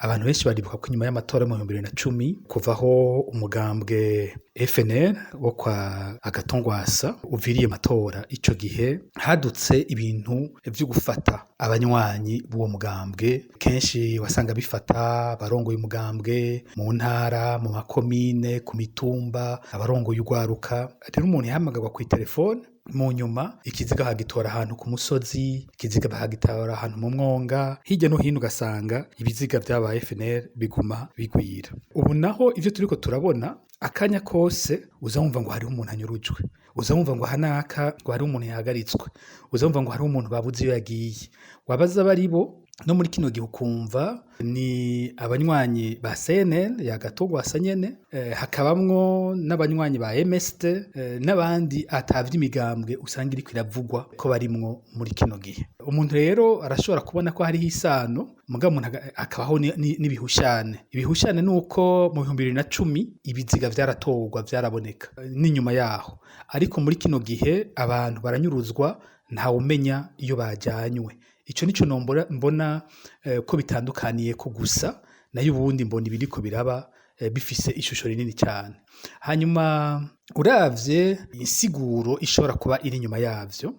Abantu benshi baribuka ko inyuma y'amatora mu 2010, kuvaho umugambwe FNL wo kwa Agathon Rwasa uviriye amatora, ico gihe hadutse ibintu vyo gufata abanywanyi b'uwo mugambwe. Kenshi wasanga bifata abarongoye umugambwe mu ntara, mu makomine, ku mitumba, abarongoye urwaruka. Rero umuntu yahamagarwa kw'iterefone, mu nyuma ikiziga bagitora ahantu ku musozi, ikiziga bakagitora ahantu mu mwonga, hirya no hino ugasanga ibiziga vy'aba FNL biguma bigwira. Ubu naho ivyo turiko turabona, akanya kose uza wumva ngo hariho umuntu anyurujwe, uza wumva ngo hanaka ngo hariho umuntu yahagaritswe, uza wumva ngo hariho umuntu babuze iyo yagiye, wabaza abaribo. No muri kino gihe ukumva ni abanywanyi ba CNL ya Agathon Rwasa nyene, hakabamwo n'abanywanyi ba MSD, n'abandi atavye imigambwe usanga iriko iravugwa ko barimwo muri kino gihe. Umuntu rero arashobora kubona ko hariho isano, mugabo umuntu akabaho n'ibihushane. Ibihushane nuko mu 2010 ibiziga vyaratorwa, vyaraboneka n'inyuma yaho, ariko muri kino gihe abantu baranyuruzwa, ntawumenya iyo bajanywe. Ico nico nombora mbona ko bitandukaniye ko gusa, nayo ubundi mbona ibiriko biraba bifise ishusho rinini cyane. Hanyuma uravye insiguro ishobora kuba iri inyuma yavyo,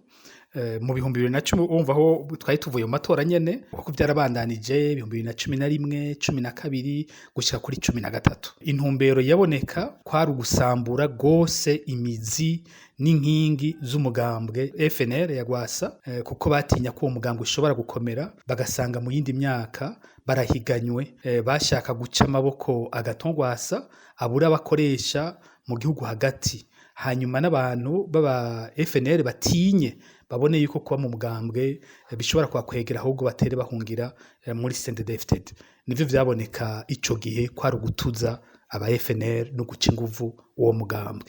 mu 2010 wumva aho twari tuvuye mu matora nyene, kuko vyarabandanije 2011, 12 gushika kuri 13, intumbero yaboneka kwari ugusambura gose imizi n'inkingi z'umugambwe FNL ya Rwasa, kuko batinya ko uwo mugambwe ushobora gukomera, bagasanga mu yindi myaka barahiganywe. Bashaka guca amaboko Agathon Rwasa, abura abakoresha mu gihugu hagati, hanyuma n'abantu b'aba FNL batinye, babone yuko kuba mu mugambwe bishobora kubakwegera, ahubwo batere bahungira muri CNDD-FDD. Nivyo vyaboneka ico gihe, kwari ugutuza aba FNL no guca inguvu uwo mugambwe.